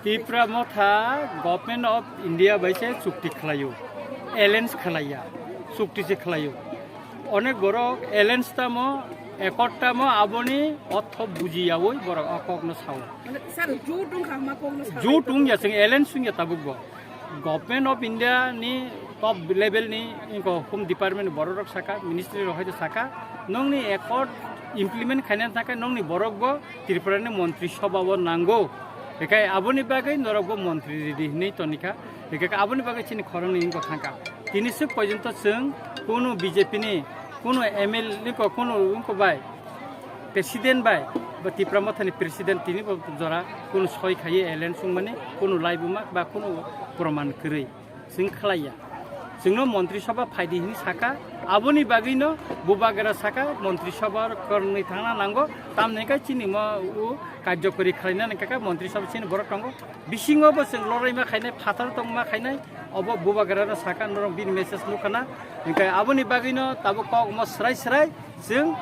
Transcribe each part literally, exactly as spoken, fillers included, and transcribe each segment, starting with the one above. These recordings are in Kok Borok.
Tipra Motha Government of India bai se chukti khlaio, alliance khlaiya, chukti se khlaio. Onek borok alliance tamo, accord tamo, aboni ortho bujiyawi borok o kokno sao. Mane, sir, jut wngkha hwnma kokno sao. Jut wngya, chwng alliance wngya tabukbo. Government of India ni top level ni, inko Home Department ni borok rok saka, ministry rok hai saka, nongni accord implement khaina thangkhe nongni borok bo Tripura ni Montri Sabha o nango. Hikai aboni bagwi norok bo montri ridi hinwi tonikha. Hikai aboni bagwi chini khorang ni inko thangkha. Tini swk porjonto chwng kunu B J P ni, kunu M L A ni ko, kunu inko bai president bai, ba Tipra Motha ni president tini bo jora kunu soi khaiwi alliance wngmani kunu laibuma ba kunu proman kwrwi. Chwng khlaiya. Chwngno Montri Sabha phaidi hinwi saka, aboni bagwino Bubagra saka Montri Sabha kwrwngwi thangna nango, tamni khe chini mo u karjokori khlaina nangkha khe Montri Sabha chini borok tongo. Bisingo bo chwng loroi ma khainai, phatar tong ma khainai, obo Bubagra no saka norok bini message nukha na. Hinkhe aboni bagwino tabuk kok mo srai srai chwng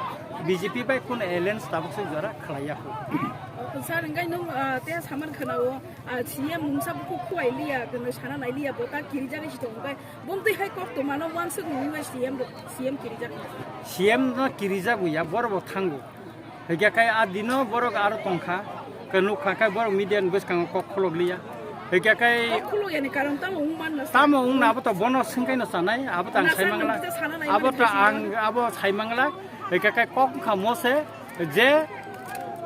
B J P bai kun alliance tabuk se jora khlaiya kho. Sir, hinkhe nwng, ah, te samar khana o, ah, C M mungsa bukhuk khuai liya, kwno sana nai liya, bo ta kirijak si tong bai. Bumtwi hai kok tongmano wansuk nungwi bai C M bo, C M kirijak. C M no kirijak ya, borok bo thango. Hinkhe kai a dino borok aro tongkha. Ke nukha kai borok media ni bwskango kok khulok liya. Hinkhe kai kok khulok yani karon tamo wng manna sa. Tamo wngna abo to bono swngkai no sanai, abo to ang sai mangla. Abo to ang, abo sai mangla. Hinkhe kai kok wngkha mose je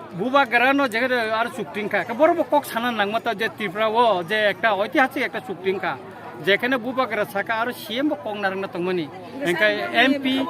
Bubagra no je aro chukti wngkha. Ke borok bo kok sana nangma ta je Tripura o je ekta oitihasik ekta chukti wngkha. Jekhane Bubagra saka aro C M bo kok narwkna tongmani. Hinkhe M P,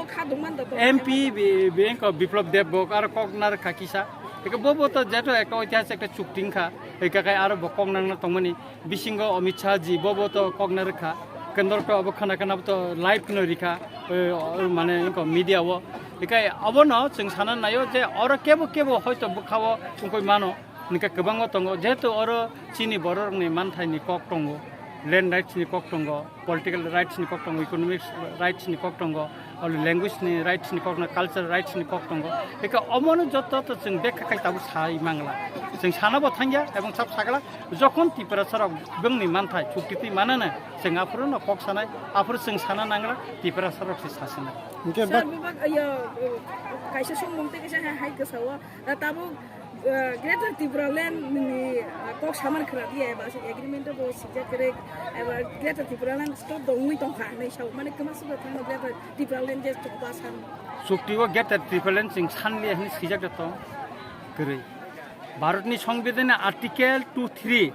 M P bi, bi wngkha Biplab Deb bo aro kok narwkha kisa. Hinkhe bo bo to jeto ekta oitihasik ekta chukti wngkha. Hinkhe kai aro bo kok narwkna tongmani. Bisingo Amit Shah ji bo bo to kok narwkha. Kendro to abo khana khana bo to live no rikha. O, o, mane wngkha media o. Hinkhe abono chwng sana naio je oro kebo kebo hoito bwkha o wngkoi mano. Hinkhe kwbangma tongo, jehetu oro chini bororokni manthaini kok tongo, land rights ni kok tongo, political rights ni kok tongo, economic rights ni kok tongo, oro language ni rights ni kok tongo, cultural rights ni kok tongo. Eka omono joto to chwng bekha khai tabuk sai mangla. Chwng sana bo thangya ebong sab sagla, jokhon Tiprasa rok bongni manthai chukti twi manana, chwng aphuru no kok sanai, aphuru chwng sana nangla, Tiprasa rok se sasinai. Hinkhe sir, bak- bebak, iya, kaisa songmung tei kaisa hai, hai kwsa o, tabuk, Greater Tipraland ni, ah, kok samar khwna di eba se agreement bo sijak kwrwi eba Greater Tipraland stop dongwi tongkha hinwi sao, mane kwma swkang thangma Greater Tipraland je tongba san. Chukti o Greater Tipraland chwng sanliya hinwi sijak da tong kwrwi. Bharatni Songbidanni Article two three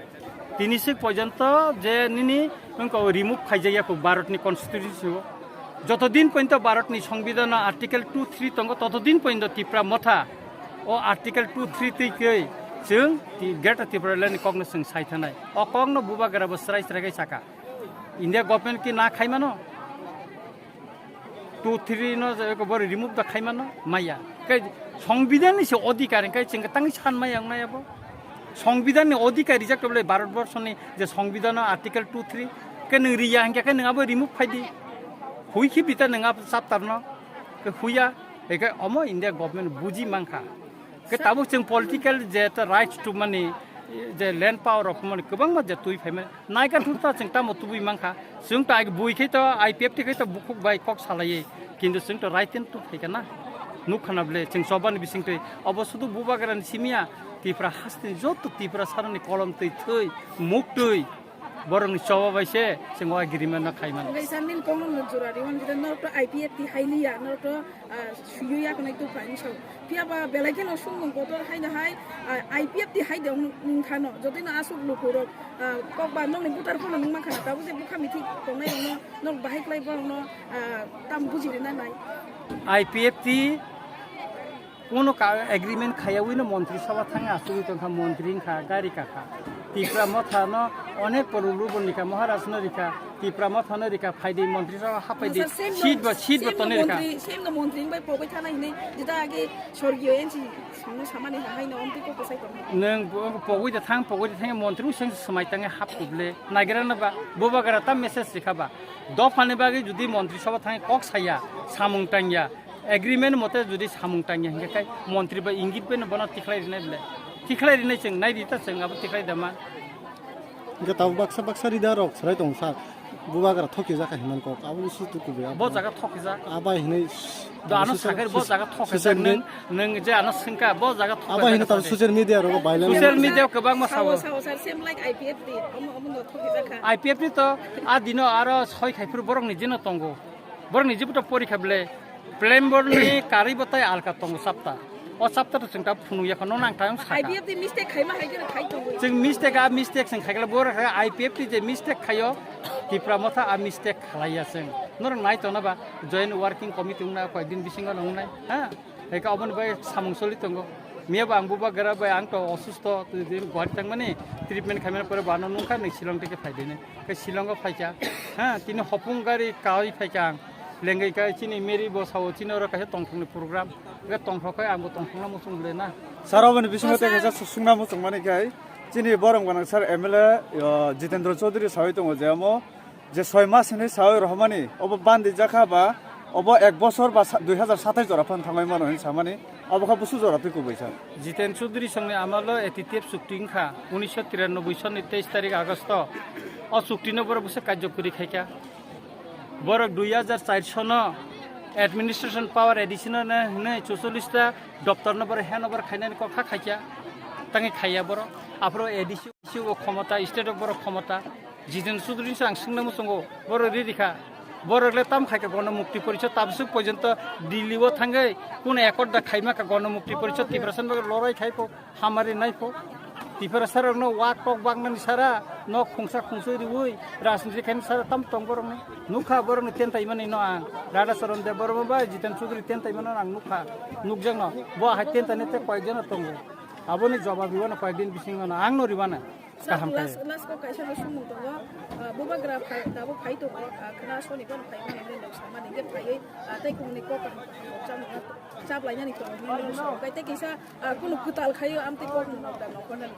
tini swk porjonto je nini wngkha remove khaijak ya kho Bharatni Constitution o. Joto din porjonto Bharatni Songbidanno Article two three tongo, toto din porjonto Tipra Motha o Article two three twi khe chwng ti-, Greater Tipraland ni kokno chwng sai thanai. O kokno Bubagra bo srai srai khe saka. India government ki na khai mano? Two three no je ko bori remove da khai mano? Maya. Kai Songbidan ni se odhikar, kai chwng tang san maya wngnai abo. Songbidan ni odhikar rijak to bole Bharat Borso ni je Songbidan no Article two three. Ke nwng riya hingke ke nwng abo remove khai di. Hui khi bita nwng abo chapter no. Ke huya. Eke omo India government buji mankha. Ke tabuk chwng political je ta rights to mani je land power of mani kwbangma je twi phaimani. Naikha thung ta chwng tamo tubui mankha. Chwng ta bui khai to I P F T khai to bukhuk bai kok salaiwi. Kintu chwng to right and to phaikha na. Nukha na ble chwng chobani bising twi. Obo sudu Bubagrani simiya Tipra hasteni joto Tipra sarani kolom twi thwi muk twi. Borokni choba bai se chwng o agreement no khai mano. Ngai san nini kok no jora riwan jora norok to I P F T hai liya, norok to, ah, suyo yak nai to phai so. Phiya ba belai kheno sumung kotor hai no hai, ah, I P F T hai de wng kha no. Jodi no asuk luku rok, ah, kok ba nokni butar phano nung mankha na. Tabuk je bukha mithi tongnai rok no, nok bahai klai borok no, ah, tam buji rina nai. I P F T Kono ka agreement khaiyawi no montri sabha thangwi asugwi tongkha, montri wngkha, gari kakha. Tipra Motha no onek porulu bo rikha, Maharaj no rikha, Tipra Motha no rikha, phaidi montri sabha hapaidi, seat bo, seat bo toni rikha. Same no montri wngbai pogwi thana hinwi jeta age sorgiyo ensi no samani hai no omtwi ko bwsai tongkha. Nwng bo, pogwi da thang, pogwi da thang, montri useng swmai tangwi hap kuble. Nagira no ba, Bubagra ta message rikha ba. Dophani bagwi jodi montri sabha thangwi kok saya, samung tangya, agreement mote jodi samung tangya hingke kai montri bai ingit bai no bono tikhlai rinai ble. Tikhlai rinai chwng nai di ta chwng abo tikhlai da man. Hingke tabuk baksa baksa rida rok serai tong sak. Bubagra thoki jak hinman kok. Abo ni sutu kubui abo. Bo jaga thoki jak. Abai hinui Do ano social, saker bo social, jaga thoki social jak. Nung, media. Nung je ano sengka bo jaga thoki Abo jak hinui tabuk sabe. Social media rok viral. Social media kwbangma Sao, sao. Sao, sir, same like I P F T. Omo, omo no thoki jak kha. I P F T to a dino aro soi khai phuru borok ni jino tongo. Borok ni jibuto porikha ble. Plan borok ni kari bo tai alka tongo chapter. O chapter to chwng ta phunuk ya khano nang tayong saka. I P F T mistake khaima hai khe khai tongo. Chwng mistake a mistake chwng khaikla borok I P F T je mistake khayo Tipra Motha a mistake khalaiya chwng. Norok nai tongna ba joint working committee wngna koyek din bisingo nongnai. Ha? Eka oboni bai samung soli tongo. Miya ba ang bubagra bai ang to osusto, twi din Guwahati tangmani treatment khaimani pore bo ano nungkha nung Shillong teke phaidene. Ke Shillongo phaikha. Ha, tini hopung gari kawi phaikha ang. Lengwi kai chini Mary bo sao chini oro kaisa tongthokni program. Ke tongthok kai ang bo tongthokna muchung le na. Sir, oboni bisingo tei kaisa sungna muchung mani kai. Chini borok gwnang sir M L A, o, Jitendra Chaudhary sawi tongo je omo je soi mas hinwi sawi rohormani, obo bandi jakha ba, obo ek bosor ba sa-, dui hazar satais jora phan thangwi mano hinwi samani, obo kha busu jora twi kubui sa. Jiten Chaudhary songni amalo A T T F chukti wngkha, unisho tiranoboi sonni teis tarik Agosto. O chukti no borok busa karjokori khaikha. Borok dui hazar char sono administration power additional hinwi chuchollis ta doptor no borok handover khainani kok kha khaikha. Tangwi khaiya borok. Aphuru A D C o khomota, state o borok khomota. Jiten Chaudhary se ang swngna muchungo, borok riri kha. Borok le tam khai kha Gono Mukti Porishod, tabswk porjonto Delhi o thangwi kuno accord da khaima kha Gono Mukti Porishod, Tiprasa ni bagwi lorai khai pho, hamari nai pho. Tiprasa rok no wak tok bak nani sara, nok khungsa khungsui riui, rajniti khaini sara tam tong borok ni. Nukha borok ni tentai mani no ang, Radha Charan Debbarma bai Jiten Chaudhary tentai mano ang nukha, nukjak no. Bo hai tentai ne te koyek jona tongo. Aboni jobab ribana koyek din bisingo no ang no ribana. Sir, kaham last, khe. Last kok kaisa no sumung tongo. Ah, bubagra phai, tabuk phai tongo. Ah, khna soni bono phai mani hinwi nok samani hingke phaiwi, ah, tei kumuni kok kaham kaham rok chap lainani tongo hinwi nok samung kai. Tei kisa, ah, kunu kwtal khaio amtwi kok nung nok da nok nani.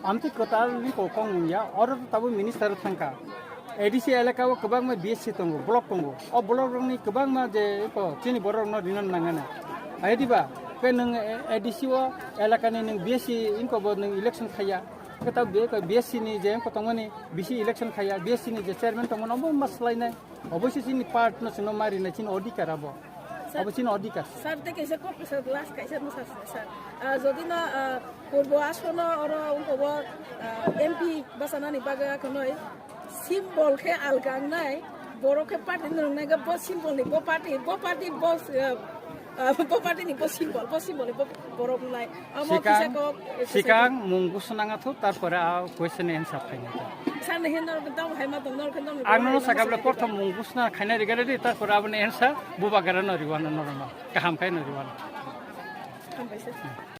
Amtwi kwtal ni kok kong nung ya. Oro to tabuk minister thangkha. A D C elaka o kwbangma B S C tongo, block tongo. O block rokni kwbangma je eko chini borok rokno rinani nangani. Ai diba? Ke nung A D C o elaka ni nung B S C inko bo nung election khaiya. Khe ta B-, B S C ni je wngkha tongmani, B C election khaiya, B S C ni je chairman tongmani, obo ma swlainai. Obo se chini part no chwngno ma rinai, chini odhikar abo. Sir, abo chini odhikar. Sir, tei kaisa kok, sir, last kaisa no sir, sir. Ah, jodi no, ah, purbo asono oro wngkha bo, ah, M P bachanani bagwi khwnwi symbol khe alga wngnai. Borok khe party ni rwngnai khe bo symbol ni bo party, bo party, bo, eh, eh, bo party ni bo symbol, bo symbol ni bo borok wngnai. Amo Sikang, kisa kok, eh, kisa sikang kok. Mung gusnang athu, tarpore a question ni answer khaina. Sir ni hin norok dam hai ma tong norok hin dam. Ang nono sakable porthom mung gusna khaina rigare di, tarpore aboni answer bubagra no riwano norok no. Kaham khai no riwano. Hambai sir.